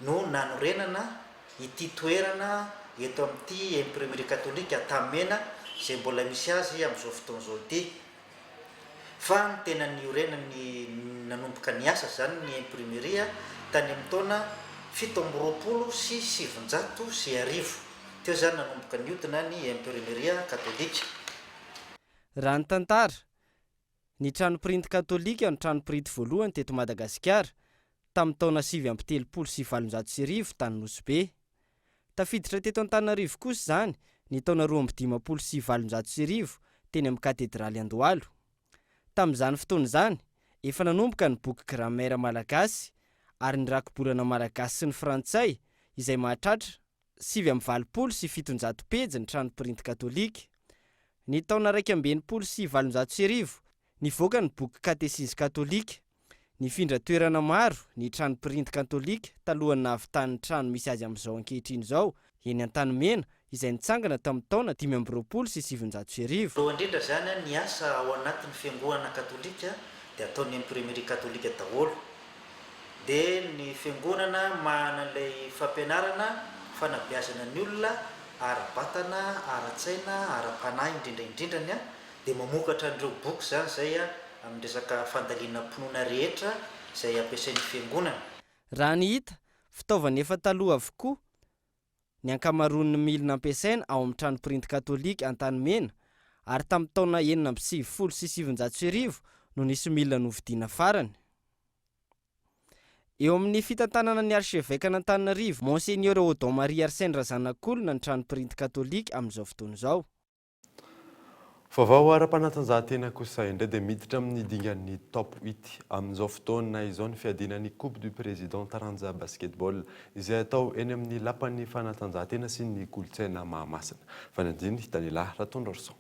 no nanorenana ity toerana eto amin'ity Imprimerie katolika Antanimena izay mbola misy azy amin'izao fotoana izao ity. Fa ny tena niorenany nanomboka niasa izany ny imprimerie tany amin'ny taona 1927. Teo izany nanomboka niodina ny imprimerie katolika. Raha ny tantara, ny trano printy katolika no trano printy voalohany teto Madagasikara, tamin'ny taona 1839 tany Nosy Be. Tafiditra teto Antananarivo kosa izany ny taona 1852 teny amin'ny Katedraly Andohalo. Tamin'izany fotoana izany, efa nanomboka ny boky grammaire malagasy ary ny rakibolana malagasy sy ny frantsay izay mahatratra 789 pejy ny trano printy katolika. Ny taona 1861, nivoaka ny boky katesizy katolika. Nifindra toerana maro ny trano printy katolika talohan'ny nahavitan'ny trano misy azy amin'izao ankehitriny izao, eny Antanimena, izay nitsangana tamin'ny taona 1925. Voalohany indrindra izany ny asa ao anatin'ny fiangonana katolika dia ataon'ny imprimerie katolika daholo. Dia ny fiangonana mahana ilay fampianarana fanabeazana ny olona ara-batana, ara-tsaina, ara-panahy indrindra indrindrany Dia mamokatra an'ireo boky izany izay amin'ny resaka fandalinam-pinoana rehetra izay ampiasain'ny Fiangonana. Raha ny hita, fitaovana efa taloha avokoa ny ankamaroan'ny milina ampiasaina ao amin'ny trano printy katolika Antanimena ary tamin'ny taona 1996 no nisy milina novidiana farany. Eo amin'ny fitantanana ny archeveque-n'Antananarivo, Monseigneur Odon Marie Arsène Razanakolona ny trano printy katolika amin'izao fotoana izao. Vaovao ara-panatanjahantena kosa indray dia miditra amin'ny dingan'ny Top huit amin'izao fotoana izao ny fiadiana ny Coupe du Président taranja basketball izay atao eny amin'ny Lapan'ny fanatanjahantena sy ny kolontsaina Mahamasina. Fanadin'i Daniela Ratondraorison.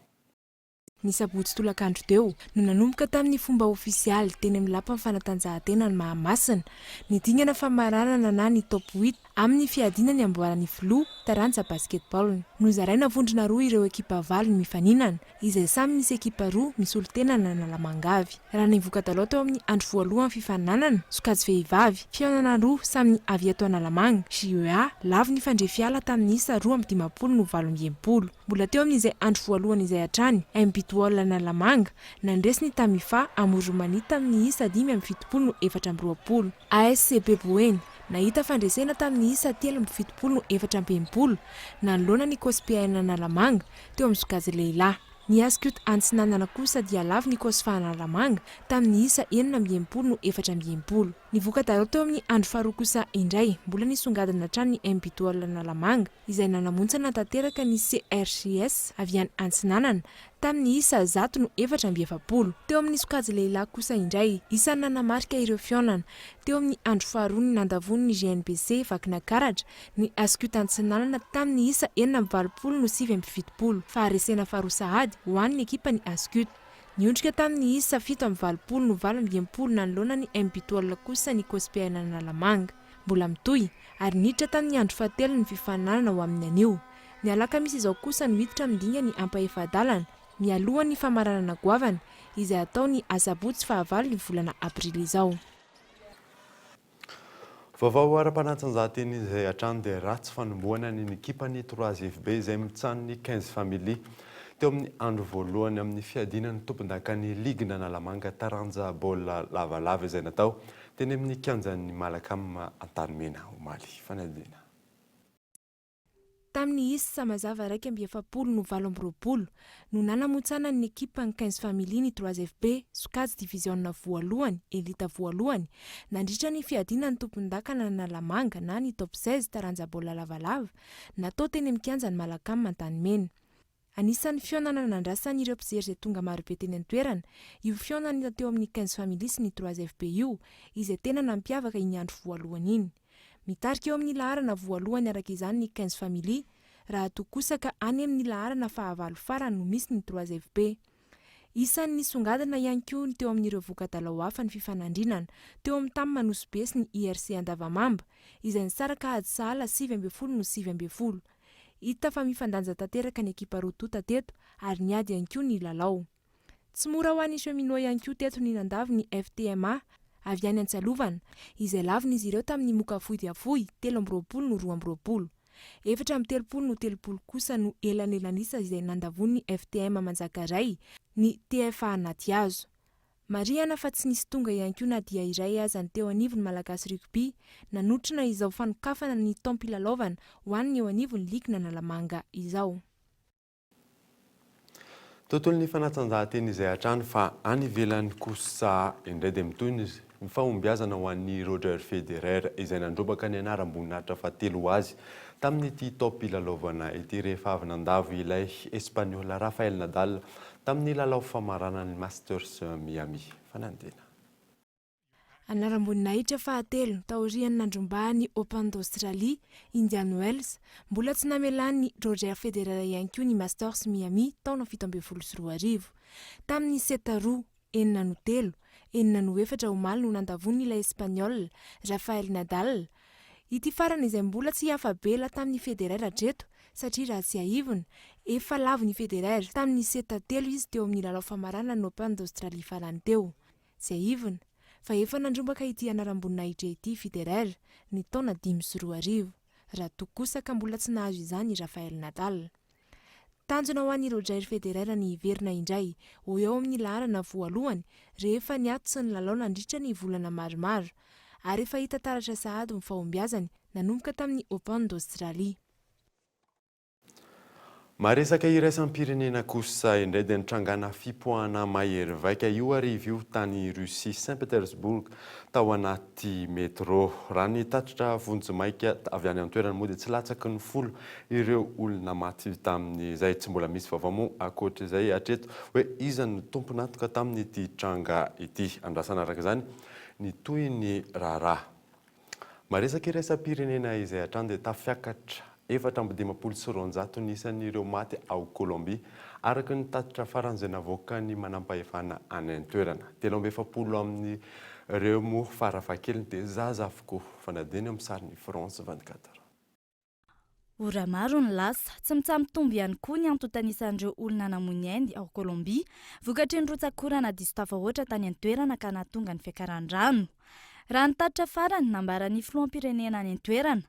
Ny sabotsy tolakandro teo no nanomboka tamin'ny fomba ofisialy teny amin'ny Lapan'ny fanatanjahantena any Mahamasina ny dingana famaranana na ny Top huit Amin'ny fiadiana ny amboaran'ny filoha, taranja basketball. Nozaraina vondrona roa ireo ekipa valo mifaninana, izay samy misy ekipa roa misolo tena an'Analamanga avy. Raha ny voka-dalao teo amin'ny andro voalohan'ny fifaninanana, sokajy vehivavy, fihaonana roa samy avy eto Analamanga, JEA, lavo ny Fandrefiala tamin'ny isa 52 no 68. Mbola teo amin'izay andro voalohany izay hatrany, MBitwall Analamanga, nandresy ny Tamifa Amoron'i-Mania tamin'ny isa 75 no 24. ASCB Boeny, Nahita fandresena tamin'ny isa 73 no 64 nanoloana ny Cospn Analamanga teo amin'ny sokajy lehilahy. Ny Ascut Antsinanana kosa dia lavo ny Cosfa Analamanga tamin'ny isa 66 no 64. Ny voka-dalao teo amin'ny andro faharoa kosa indray mbola nisongadina hatrany ny Mbitool Analamanga izay nanamontsana tanteraka ny CRJS avy any Antsinanana tamin'ny isa 100 no 44. Teo amin'ny sokajy lehilahy kosa indray, isan'ny nanamarika ireo fihaonana teo amin'ny andro faharoa ny nandavoan'ny GNBC Vakinakaratra ny Ascut Antsinanana tamin'ny isa 86 no 79, faharesena faharoa sahady ho an'ny ekipan'ny Ascut. Niondrika tamin'ny isa 87 no 68 nanoloana ny MBitoal kosa ny Cospn Analamanga. Mbola mitohy, ary niditra tamin'ny andro fahatelo ny fifaninanana ho amin'ny anio. Ny alakamisy izao kosa no hiditra amin'ny dingan'ny ampahefa-dalana, mialohan'ny famaranana goavana, izay hatao ny asabotsy fahavalo ny volana aprily izao. Vaovao ara-panatanjahantena izay hatrany dia ratsy fanombohana ny ekipan'ny Trois FB izay mitsanin'ny Quinze Family teo amin'ny andro voalohany amin'ny fiadiana ny tompondakan'ny ligin'Analamanga taranja baolina lavalava izay natao teny amin'ny kianjan'ny Malacam Antanimena omaly. Fanadihadiana. Tamin'ny isa mazava 41 no 28 no nanamontsanan'ny ekipan'ny Quinze Family ny Trois FB, sokajy diviziona voalohany, elita voalohany, nandritra ny fiadiana ny tompondakan'Analamanga na ny Top 16 taranja baolina lavalava, natao teny amin'ny kianjan'ny Malacam Antanimena. Anisan'ny fihaonana nandrasan'ireo mpijery izay tonga marobe teny an-toerana, io fihaonana teo amin'ny Quinze Family sy ny Trois FB io, izay tena nampiavaka iny andro voalohany iny. Mitarika eo amin'ny laharana voalohany araka izany ny Quinze Family, raha toa kosa ka any amin'ny laharana fahavalo farany no misy ny Trois FB. Isan'ny nisongadina ihany koa ny teo amin'ireo voka-dalao hafa ny fifanandrinana teo amin'ny Tam Anosibe sy ny IRC Andavamamba, izay nisaraka ady sahala 19 no 19. Hita fa mifandanja tanteraka ny ekipa roa tonta teto ary niady ihany koa ny lalao. Tsy mora ho an'ny Cheminots ihany koa teto ny nandavo ny FTMA avy any Antsalovana, izay lavin'izy ireo tamin'ny moka fohy dia fohy, 23 no 22. 34 no 30 kosa no elanelan'isa izay nandavoan'ny FTM Manjakaray ny TFA Anatihazo. Marihana fa tsy nisy tonga ihany koa na dia iray aza ny teo anivon'ny Malagasy Rugby nanotrona izao fanokafana ny taom-pilalaovana ho an'ny eo anivon'ny ligin'Analamanga izao. Tontolon'ny fanatanjahantena izay hatrany fa any ivelany kosa indray dia mitohy ny fahombiazana ho an'i Roger Federer izay nandrobaka ny anaram-boninahitra fahatelo ho azy tamin'ity taom-pilalaovana ity rehefa avy nandavo ilay Espaniola Rafael Nadal Tamin'ny lalao famaranan'ny Masters Miami. Fanadina. Anaram-boninahitra fahatelo taorian'ny nandrombahan'ny Open d'Australie, Indian Wells, mbola tsy namelan'i Roger Federer ihany koa ny Masters Miami taona 2017. Tamin'ny set roa, enina no telo, enina no efatra omaly no nandavoan'ilay Espaniola, Rafael Nadal, Ity farany izay mbola tsy afa-bela tamin'i Federer hatreto satria raha tsiahivina, efa lavon'i Federer tamin'ny set telo izy teo amin'ny lalao famaranana ny Open d'Australie farany teo. Tsiahivina fa efa nandrombaka ity anaram-boninahitra ity i Federer ny taona 2005, raha toa kosa ka mbola tsy nahazo izany i Rafael Nadal. Tanjona ho an'i Roger Federer ny hiverina indray ho eo amin'ny laharana voalohany rehefa niato tsy nilalao nandritra ny volana maromaro, ary efa hita taratra sahady ny fahombiazany nanomboka tamin'ny Open d'Australie. Maresaka iraisam-pirenena kosa indray dia nitrangana fipoahana mahery vaika io hariva io tany Russie, Saint-Petersbourg, tao anaty metro. Raha ny tatitra vonjimaika avy any an-toerana moa dia tsy latsaky ny folo ireo olona maty tamin'izay. Tsy mbola misy vaovao moa ankoatra izay hatreto hoe iza no tompon'antoka tamin'ity tranga ity. Andrasana araka izany ny tohin'ny raharaha. Maresaka iraisam-pirenena izay hatrany dia tafiakatra 254 ny isan'ireo maty ao Kolombia, araka ny tatitra farany izay navoakan'ny manampahefana any an-toerana. 43 amin'ireo moa farafahakeliny dia zaza avokoa. Fanadihadiana eo amin'ny sarin'i France 24. Ora maro no lasa, tsy mitsaha-mitombo ihany koa ny antontan'isan'ireo olona namoy ny ainy ao Kolombia, vokatry ny rotsak'orana diso tafahoatra tany an-toerana ka nahatonga ny fiakaran'ny rano. Raha ny tatitra farany nambaran'ny filoham-pirenena any an-toerana,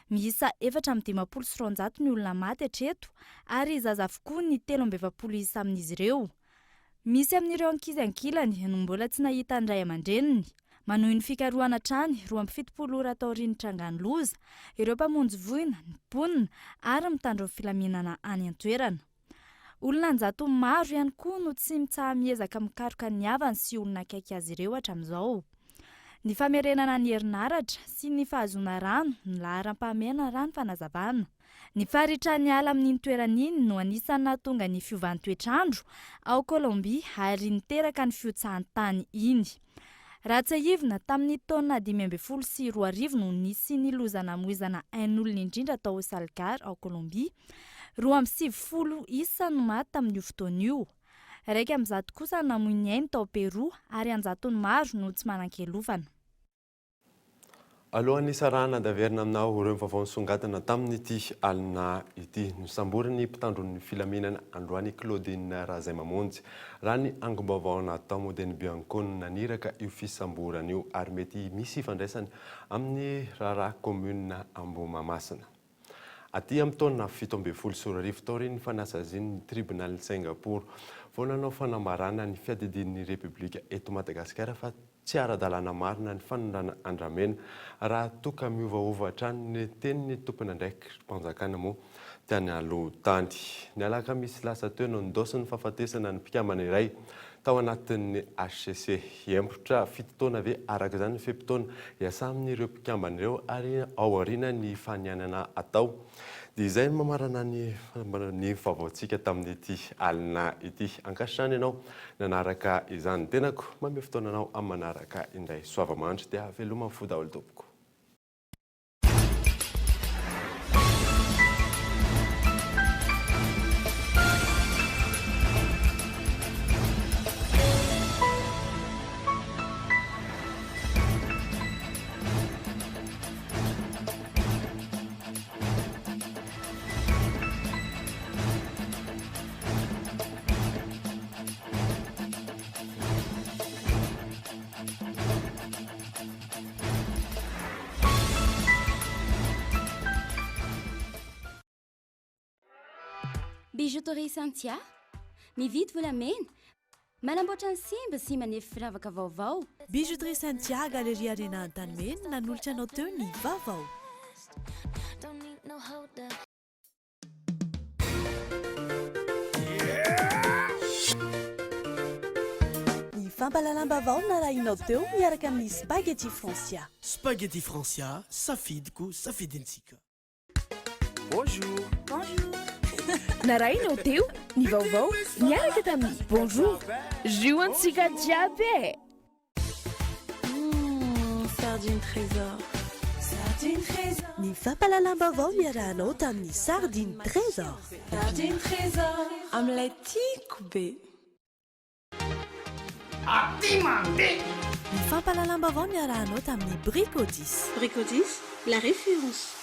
miisa 254 ny olona maty hatreto ary zaza avokoa ny 43 isa amin'izy ireo. Misy amin'ireo ankizy ankilany no mbola tsy nahita ny ray aman-dreniny. Manohy ny fikarohana hatrany, 72 ora taorian'ny nitrangan'ny loza, ireo mpamonjy voina, ny mponina ary ny mpitandro ny filaminana any an-toerana. Olona an-jatony maro ihany koa no tsy mitsaha-miezaka mikaroka ny havany sy olona akaiky azy ireo hatramin'izao. Ny famerenana ny herinaratra sy ny fahazoana rano no laharam-pahamehana raha ny fanazavana. Ny faritra ny ala amin'iny toerana iny no anisan'ny nahatonga ny fiovan'ny toetr'andro ao Kolombia ary niteraka ny fihotsahan'ny tany iny. Raha tsiahivina, tamin'ny taona 2015 no nisian'ny loza namoizana ain'olona indrindra tao Salgar ao Kolombia. 92 isa no maty tamin'io fotoana io. 101 kosa namoy ny ainy tao Peroa ary an-jatony maro no tsy manan-kialofana. Alohan'ny hisarahana dia averina aminao ireo vaovao nisongadina tamin'ity alina ity. Nosamborin'ny mpitandro ny filaminana androany i Claudine Razaimamonjy. Raha ny angom-baovao natao moa dia ny Bianco no naniraka io fisamborana io ary mety misy ifandraisany amin'ny raharaha kaominina Ambohimahamasina. Aty amin'ny taona 2017 taorian'ny fanasazian'ny tribonalin'i Singapour vao nanao fanambarana ny fiadidian'ny Repoblika eto Madagasikara fa Tsy ara-dalàna marina ny fanondrana andramena raha toa ka miovaova hatrany ny tenin'ny tompon'andraikitrim-panjakana moa tany aloha tany. Ny alakamisy lasa teo no nindaosin'ny fahafatesana ny mpikambana iray tao anatin'ny hcc. Hiembotra fito taona ve araka izany ny fe-potoana hiasan'ireo mpikambana ireo ary ao aoriana ny fanianana atao? Dia izay no mamarana ny ny vaovaontsika tamin'ity alina ity. Ankasitrahana ianao nanaraka izany. Tenako mamehy fotoana anao amin'ny manaraka indray. Soava mandry dia veloma fo daholo tompoko. Bijouterie Santia, mividy volamena, manamboatra ny simba sy manefy firavaka vaovao. Bijouterie Santia, Galerie Arena Antanimena, nanolotra anao teo ny vaovao. Ny fampahalalam-baovao narahinao teo miaraka amin'ny Spaghetti Francia. Spaghetti Francia, safidiko, safidintsika. Bonjour. Bonjour. Narahinao teo ny vaovao niaraka tamin'ny Bonjour. Jus antsika jiaby e! Sardine Trésor. Sardine Trésor. Ny fampahalalam-baovao niarahanao tamin'ny Sardine Trésor. Sardine Trésor. Amin'ilay tiako be. Aty mandeha! Ny fampahalalam-baovao niarahanao tamin'ny Bricodis. Bricodis, la référence.